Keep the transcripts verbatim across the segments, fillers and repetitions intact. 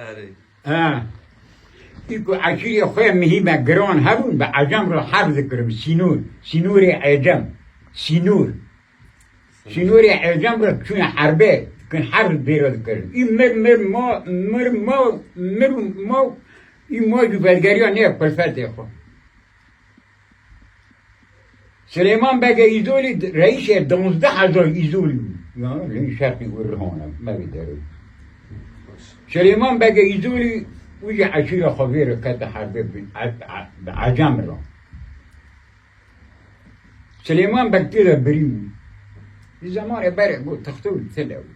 Erê. Ha. Î ku eşîrê xwe mihîme giran hebûn, bi Ecem re herb dikirin. Sînor. Sînorê Ecem. Sînor. Sînorê Ecem re çûne herbe, dikin herb bêro dikirin. Î mir, mir, ma, mir, ma, mir, ma, î ma jî vegeriya nê kulfetê xwe. Silêman Begê Îzolî reîsê duwazdeh hezar Îzolî bû. Ya, lê şertî û rihane, me vê derê. Silêman Begê Îzolî û jî eşîra xwe vê re kete herbê bi, e, e, bi Ecem re. Silêman Beg tê de birî bû. Di zemanê berê got, texto û tile bû.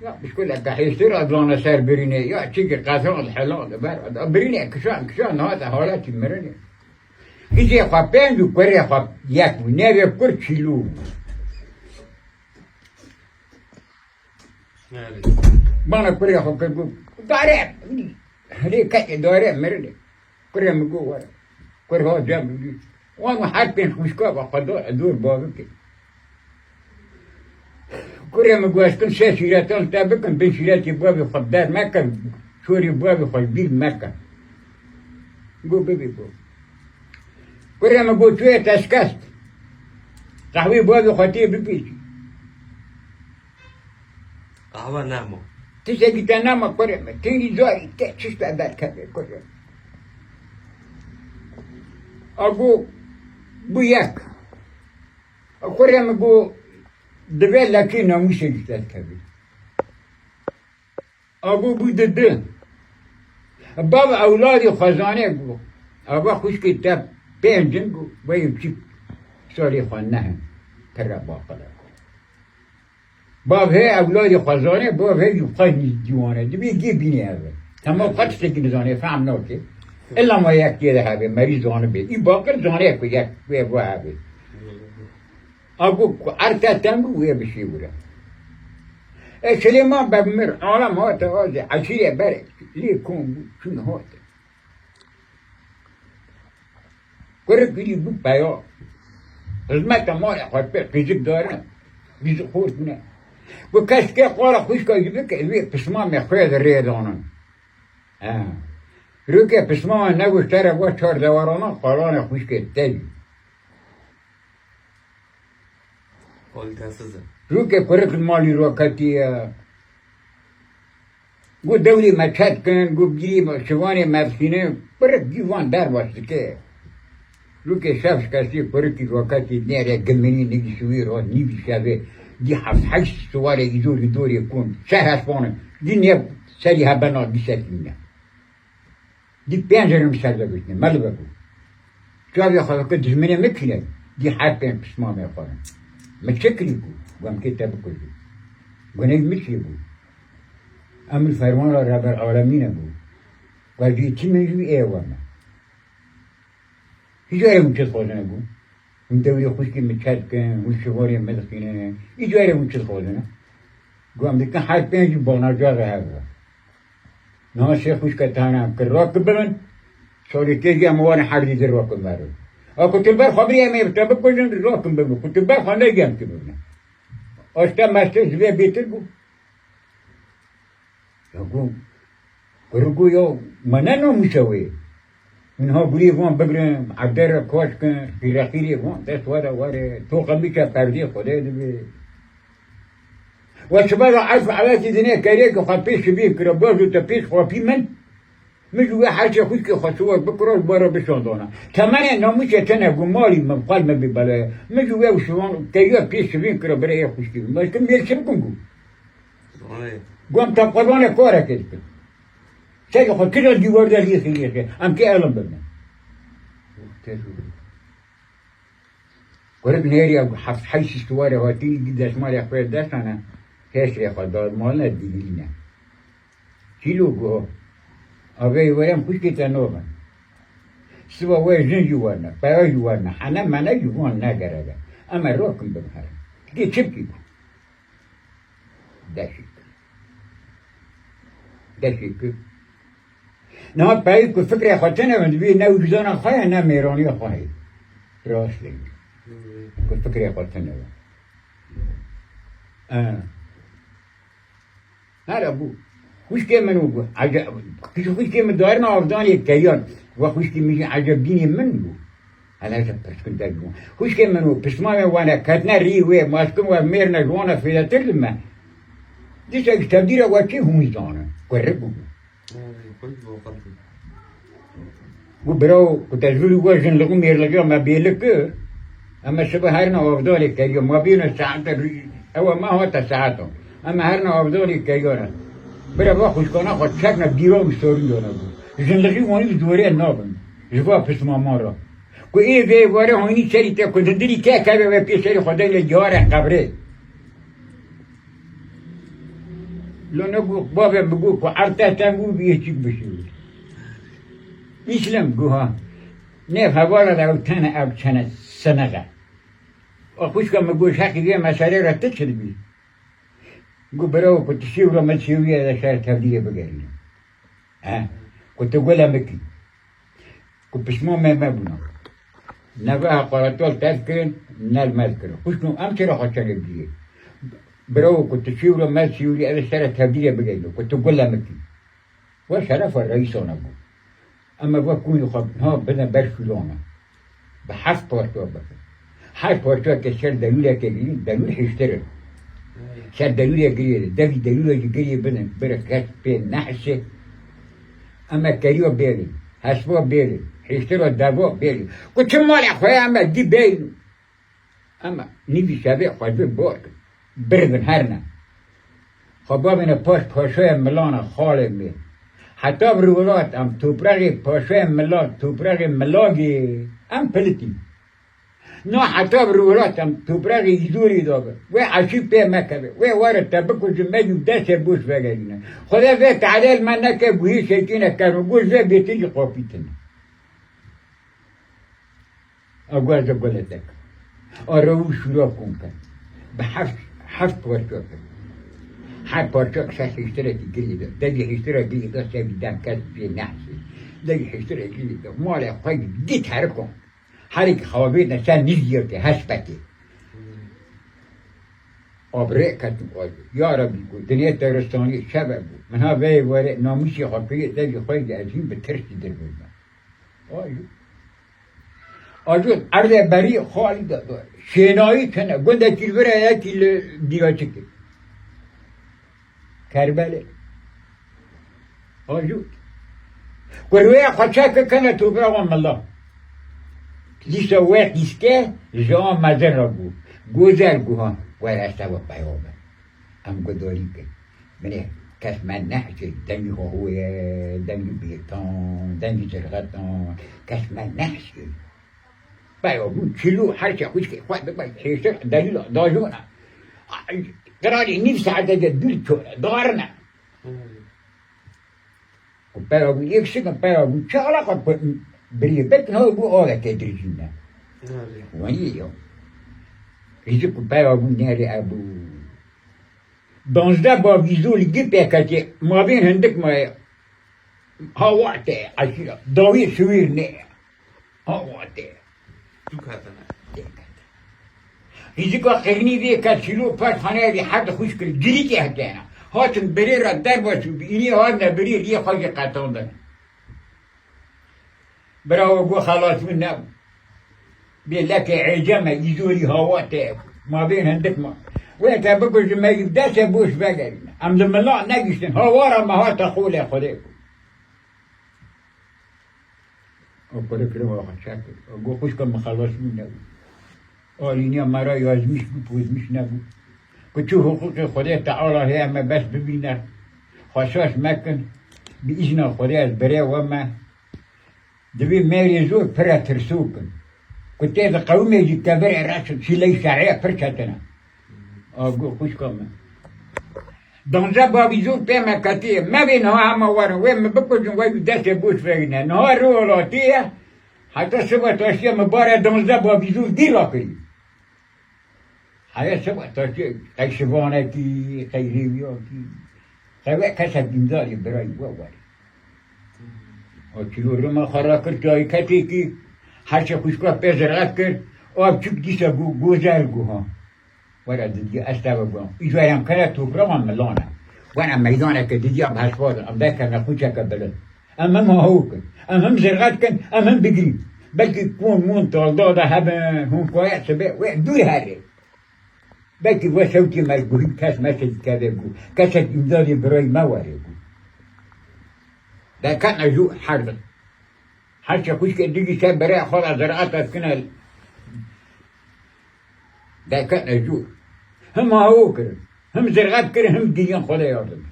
Ya, pişkoleke hêştir a zane ser birînê, ya çîkî qezan helal ber. Birînê kişan, kişan hate haletî mirinê. Hîcê xwe pênc û kurê xwe yek bû. Nêvê kur Çîlû bû. Erê. Bana kurê xwe kir, got, "Dare, lê ketê dare mirinê." Kurê min got, "Were." Kur ha cem dî. Wan her pênc xwişka ve xwe da dor bavê kê. Kurê min got, "Ez kim sê şîretan te bikim, bin şîretê bavê xwe der meke, şorê bavê xwe bîr meke." Got, "Bibê got." Kurê min got, "Çûye teşkest. Qehwê bavê xwe tê bipêçî." Qehwe nema. Tiştekî te nema kurê min. Têrî zarî te çişt e derkeve kurê min. A got, "Bû yek." A kurê min got, "Divê lekê namûsê ji te dikevî." A got, "Bû di di." Bav ewladê xwezanê got, "Ava xwişkê te pênc in," got, "Veyê çi salê xwe nehin, pire baqile." Bav hê ewladê xwezanê, bav hê jî xwe nîzdî wan e. Dibê gê bînê ev e. Hema xwe tiştekî nizanê, fehm nake. Illa ma yek tê de hebe, merî zanibê. Î baqir zanê ku yek wê bo hebe. A got ku erte teng bû, wê bişê wira. E, Silêman Beg mir, alem hate azê, eşîrê berê lê kom bû, çûn hate. Kurik wî bû peya. Xizmeta malê xwe pê qîzik darin. Qîzik xort bûne. Got, "Kes ke qala xwişka jî bike, wê pismamê xwe de rê danin." He. Rûkê pismama negot, sere va çar dewarana qalanê xwişkê te jî. Kalîtesiz e. Rûkê kurik li malî raketiye. Got, "Dewlê me çet kin," got, "Bîrî me şivanê me dixîne." Kurik dîvan derbas dike. Rûkê şev şikestî, kurikî raketî nêre giminî nigî şiwî ro nîvî şevê. Dî heft heşt siwarê îzorî dorê kon. Şeh hespanin. Dî nê serî hebena dî sekîne. Dî pênc rûn ser de gotine, me li be bû. Çavê xwe veke dijminê min kî ne? Dî her pênc pismamê xwe ne. Min çi kirî bû? Got, "Em kê te bikujin." Guney min çi bû? Emir fermana Reber Alemîne bû. Got, "Jî çi min jî ê we me." Hîç were hûn çi dixwazine bû? Hûn dewrê xwişkê min çet dikin, hûn şivarê min dixîne. Î carê hûn çi dixwazine? Got, "Em dikin her pênc jî banacaxê hev be." Niha sê xwişka tane em kir rakin bibin. Salê tê jî em warin her dî dir rakin verin. A ku tu ber xwe birî em ê bi te bikujin, rakin bibin. Ku tu ber xwe nedî em tu bibin. Aşte meste ji vê bêtir bû. Ya got, kuri got, ya me ne namûse wê. Min ha gurî van bigrin, evdere kaş kin, qîreqîrê van, dest were were, toqa mîke perdê Xwedê dibe. We çibe ra erf eletî dinê kerê ki xwe pêş şibî kira, bajo te pêş xapî min. Min jî wê her şey xwişkê xwe siwar bikira, ji we re bişandana. Temenê namûsê tine got malî min, xwel min bî belaya. Min jî wê û şivan, te ya pêş şibîn kira, bire yê xwişkî min. Başka mêr çi bikim got? Got, "Em te qurbanê karekê dikin." Serê xwe kira dîwar de lêxî lêxî. Em kê elim bibin. Kurik nêrî heft heşt siwarê hatî dî destmalê xwe destane. Hêşrê xwe da maline dîgilîne. Çîlo got, "Avê were em xwişkê te nobin. Siva we jin jî werne, peya jî werne. Hene mene jî van negerege. Em ê rokin bin herin." Dê çi bikî? Deşik. Deşik. Niha peyî ku fikrê xwe tine bin, divê ne wîcdana xwe ye, ne mêraniya xwe ye. Rast e. Ku fikrê xwe tine bin. E. Here bû. Xwişkê min û ece-, xwişkê min darina avdanê keriyan. Ve xwişkê min jî ecebînê min bû. Hele ji pirsgin derbû. Xwişkê min û pismamê wane ketine rî wê, maşkin we mêrine ji wana fêdetir li me. Dîsa ji tevdîra we çi hûn zanin? Kurik bû. Got, birawo, ku te ji vir û we jinlixî mêrlixîya me bêli kir, em ê şibe herine avdalê keriya, ma bêne saete rû-, ew ê me hate saetan. Em ê herine avdalê keriya re. Bira va xwişkana xwe çekne bîra û sorî dane bû. Jinlixî wanî bi zorê nabin. Ji va pismama re. Ku ê vê êvarê hanî serî te ku dindirî ke keve ve pê serê xwe deyne cihare qebrê. Lo ne got, bavê min got ku erd te teng bû, bî yê çîk bişî. Îslam got, ha. Nêv hevala de ew tene ev çene senexe. O xwişka min got, ji heqî vê meselê re tu çi dibî? Got, birawo ku tu şêwra me şêwriye de şer tevdîrê bigerîne. He. Ku tu gule min kî. Ku pişman me me bûna. Ne ve heqaretol tev kirin, ne li me kirin. Xwişko, em çira xwe çelê bigirê? Birawo ku tu şîwro me şîwrî, ev sere tevdîrê bigeyno, ku tu gule min kî. We şerefa reîsana bû. Em ê ve kûnî xwe ha bine ber şûlana. Bi heft parça bikin. Her parçeyeke ser delûleke girî, delûl hêştir in. Ser delûlê girê, devî delûlê jî girê bidin, bire kes pê nehişê. Em ê keriya bêlin, hesba bêlin, hêştira deva bêlin. Ku çi malê xwe ye em ê dî bêlin. Em ê nîvî şevê xwe bi bor kin. Biribin her ne. Xwe bavêne paş paşoyê milana xalê me. Heta bi rûlat em toprağê paşoyê milan, toprağê milagê em pilitî. No heta bi rûlat em toprağê îzorî dabe. Wê eşî pê mekeve. Wê were te bikujin me yû destê boş vegerîne. Xwedê vê tehdê li me neke guhî şekîne kevin. Goş vê bêtir jî qapîtine. A guhê gule dek. A rew û şûra kom ke. Bi heft, heft parça ke. Her parça ser hiştirekî girî de. Devî hiştira girî de, sevî dem kes pê nehsê. Devî hiştira girî de. Malê xwe dît herikon. Herikî xawê de ser nîziyekê, hespekê. Abrê ketin xwe. Ya Rebî, got, dinyê teroristanî şeve bû. Min ha veyê were namûsê xwe kiriye, devî xwe de ez hîn bi tirsî dirbirme. Ajo. Ajo, erdê berî xalî de, de. Şênayî tune. Gundekî li vir e, yekî li Bîraçikê. Kerbelê. Ajo. Ku rûyê xwe çek kene topraxa mila. Dîsa wê qîske ji a mezin re bû. Gozel got, ha, were ez te ve peyav bim. Em gudarî kin. Binê kes me nehişê, dengî xwe hoye, dengî bêtan, dengî zirxetan, kes me nehişê. Peya bû çilo her şey xwişkê xwe dibe hêştir delîla dajona. Qiralî nîv saete de dûr çore, darine. Ku peya bû yek şikin peya bû çi alaqa ku birî bekin ha bû aleke dirjîne. Wanî yo. Hîzî ku peya bû nerê ebû. Danzdeh bavîzo li gî pêketê mavên hindik maye. Hawa te eşîra. Dawî siwîr ne. Hawa te. Tu ketine. Hîzika qirnî vê ke çîlo pers xaneyê vî herd xwişk kir. Girîkê hetene. Hatin birê re derbas û bi înî hatine birê riyê xwe jî qetandin. Birawo got xelas min nebû. Bê lekê êcem e, îzorî hawa te ye. Ma bên hindik ma. Wê te bikujin me yî destê boş vegerîne. Em li mila negiştin. Hawara me hate xolê Xwedê bû. O kure kire wa xwe çek kir. O got xwişka min xelas min nebû. Alîniya me re yazmiş bû, pozmiş nebû. Ku çi hiqûqê Xwedê Teala heye me bes bibîne. Xwe şaş mekin. Bi îzna Xwedê ez birê we me. Divê mêrê zor pire tirsok in. Ku tê diqewimê jî kevirê reş in, çîleyî şerê pir çetin e. A got xwişka min. Danze bavîzor pê me ketiye. Me bê niha hema werin. Wê min bikujin, we wî destê boş vegine. Niha rê welatî ye. Heta siba taşiye min bare danze bavîzor dî rakirî. Heye siba taşiye qey şivanekî, qey rêwiyakî. Qey we kesek dîndarî birayî we werî. O çilo rima xwe rakir cayîketêkî. Her çi xwişka pê ziret kir. O ev çik dîsa gu-, gozel guha. Were didî ez te ve guha. Îcar em kene topraxa milane. Were meydaneke didiya bi hespa de, em derkevne qûçeke bilind. Em him hawû kin, em him zirxet kin, em him bigirîn. Belkî kon mon talda de hebin, hûn koya sibe wê dûr herê. Belkî we sewtî me guhî kes me dikeve bû. Kesek îmdadê birayî me were bû. Derketne jû her di. Her çi xwişkê digî ser berê xwe de zirxet kine. Derketne jû. Him hawû kirin, him zirxet kirin, him giriyan Xwedê yardim.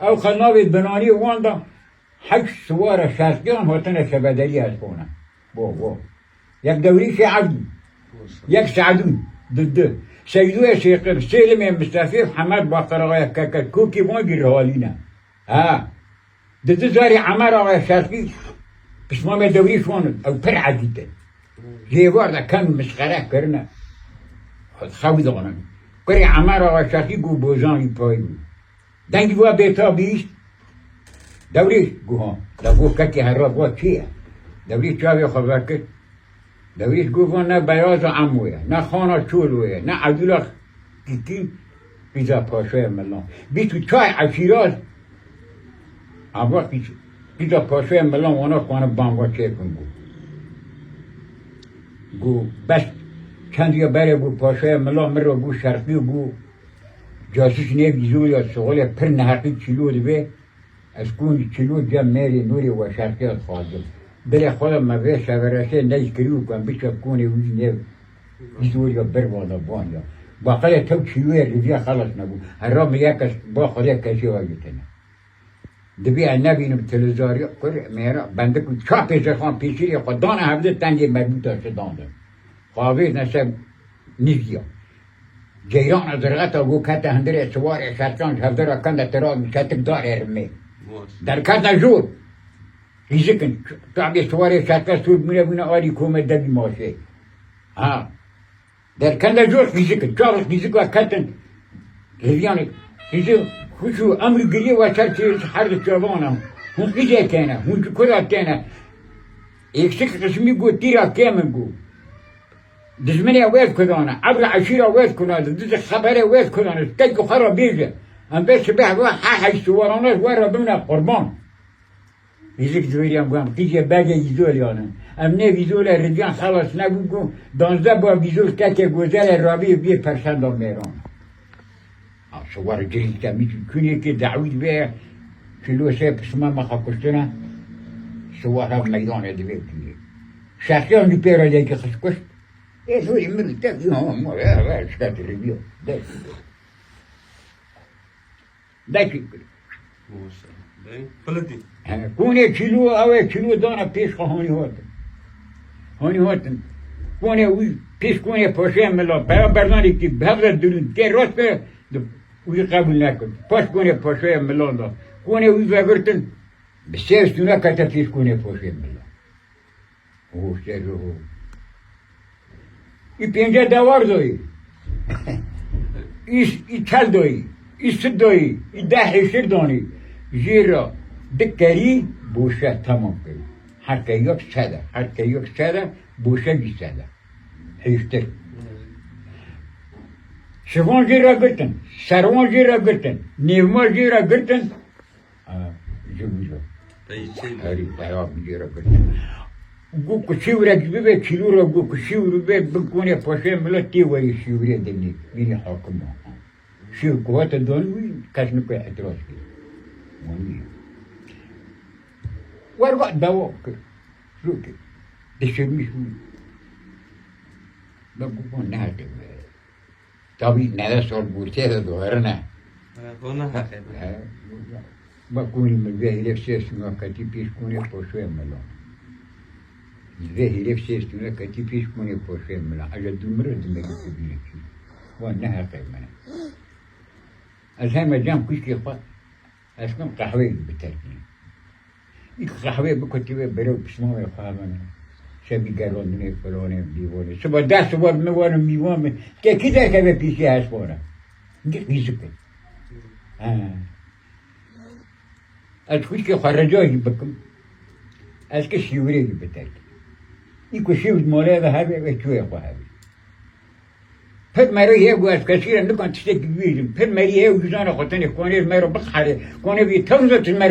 Ew xwe navê binanî wan da heşt siwara şerqiyan hatine şebederiya Esqona. Bo, bo. Yek Dewrîşê Evdî. Yek Seedûn. Di di. Seydûyê Şêqir, Sêlimê Mistefê, Hemed Baqir Ağaya Keke, Kokî van gî rihalîne. Ha. Di di zarê Emer Ağaya Şerqî, pismamê Dewrîş wan, ew pir ezîtin. Jêvar de kem misxere kirine. Xew danin. Kurê Emer Ağaya Şerqî got Bozan wî payî bû. Dengî wa bêta bihîst. Dewrêş got, ha. De got kekê herra, va çi ye? Dewrêş çavê xwe vekir. Dewrêş got, va ne Beyaza Emo ye, ne Xana Çolo ye, ne Evdûla Kîkî, qîza Paşaya Milan. Bîst û çar eşîra, ava qîz-, qîza Paşaya Milan wana xwana banga çêkin got. Got, bes çend ya berê got Paşaya Milan min re got Şerqî got, Casûs nê vîzoya şixulê pir neheqî çîlo dibe, ez konî çîlo cem mêrê nûrê we şerqê dixwazim. Dilê xwe de me vê şevereşê neyî kirî û ku em biçe konê wî nê vîzoya bir vada van ya. Baqilê tew çîloyê rêviya xelas nebû. Herra min yek kes ba Xwedê kesê wa gotine. Dibî ez nebînim televîzyarî kur mêra bendik û çapê zirxan pêşîrê xwe dane hevdî tengê merbûta şidandin. Xwe avêtine ser nîvdiya. Ceyrana zirxeta got kete hundirê siwarê şerkan ji hevdira kende tiraz bi şetik darê rimê. Derketine jor. Qîzikin. Çavê siwarê şerka sûr bûne bûne alî komê devî maşê. Ha. Derkende jor qîzik in. Çav qîzik ve ketin. Hêviyanê qîzik xwişû emrî giriyê ve ser çê her di çavan e. Hûn qîzê têne, hûn ji kura têne. Êksik qismî got tîra kêm in got. Dijminê wê kudane, ebra eşîra wê kudane, dizî xeberê wê kudane, kek xwe re bêje. Em bê sibeh ve he heyştiwarane ji we re bimine qurban. Vîzik ji wêriyan got, em qîzê begê vîzolê anin. Em nê vîzolê ridiyan xelas nebûn ku danzdeh ba vîzol kekê gozelê rabî biyê perşenda mêran. Ha, siwar cilî temî çû kûnekê dawî dibe, kîlo sê pisma me xwe kuştine, siwar hev meydanê dibe kûnê. Şexiyan jî pê re yekî xist kuşt. Ê sorî min tek, ha, ma, ya, ya, şikayet ridiyo. Dest. Dekî. Maşallah. Belê. Filitî. He, konê çîlo, ew ê çîlo dana pêş xwe hanî hatin. Hanî hatin. Konê wî, pêş konê paşaya mila, peya berdanê kî, bi hev re dirûn, tê rast be, di, wî qebûl nekir. Paş konê paşaya milan da. Konê wî vegirtin, bi sê stûne kete pêş konê paşaya mila. Ho, şer ho. Î pênce dewar doyî. Î, î çel doyî. Î sid doyî. Î deh hêşir donî. Jê re di kerî boşe temam kirî. Her ke yok sede. Her ke yok sede, boşe jî sede. Hêştir. Şivan jê re girtin. Serwan jê re girtin. Nêvma jê re girtin. Ha, ji wî re. Peyçê mi? Herî, peya min jê re kir. Got ku şîwrek bibe, çîlû re got ku şîwr bibe, bi konê paşê milet tê weyî şîwrê dinê. Bînî hakim o. Şîwr ku hate dan wî, kes nike îtiraz kir. Wan nîye. Wer got dawa kir. Rû kir. Dişirmiş wî. Be got, wan nehate be. Tabî neve sor bûrtê de doherine. He, bo ne heqê be. He, bak, konî min vê hêlê sê sima ketî pêş konê poşoyê mila. Vê hêlê sê sima ketî pêş konê poşoyê mila. Eje dûmire dimegî tu bîne kî. Wa ne heqê min e. Ez heme cem kuşkê xwe. Ez kim qehweyê biterkînim. Î qehweyê bikutî wê berew pismamê xwe hebin. Şevî gerandinê filanê bîvanê. Siba deh siba min were mîvan min. Ke kî derkeve pîsê hespana. Gî qîzik e. He. Ez xwişkê xwe rica jî bikim. Ez ki şîwirê jî biterkînim. Î ku şîwir malê ve hebe ve çûyê xwe hebe. Pir merî heye ku ez kesî re nikan tiştekî bibêjim. Pir merî heye û ji zana xwe tenê konê ji me re biqehre. Konê bî tewr zot ji me re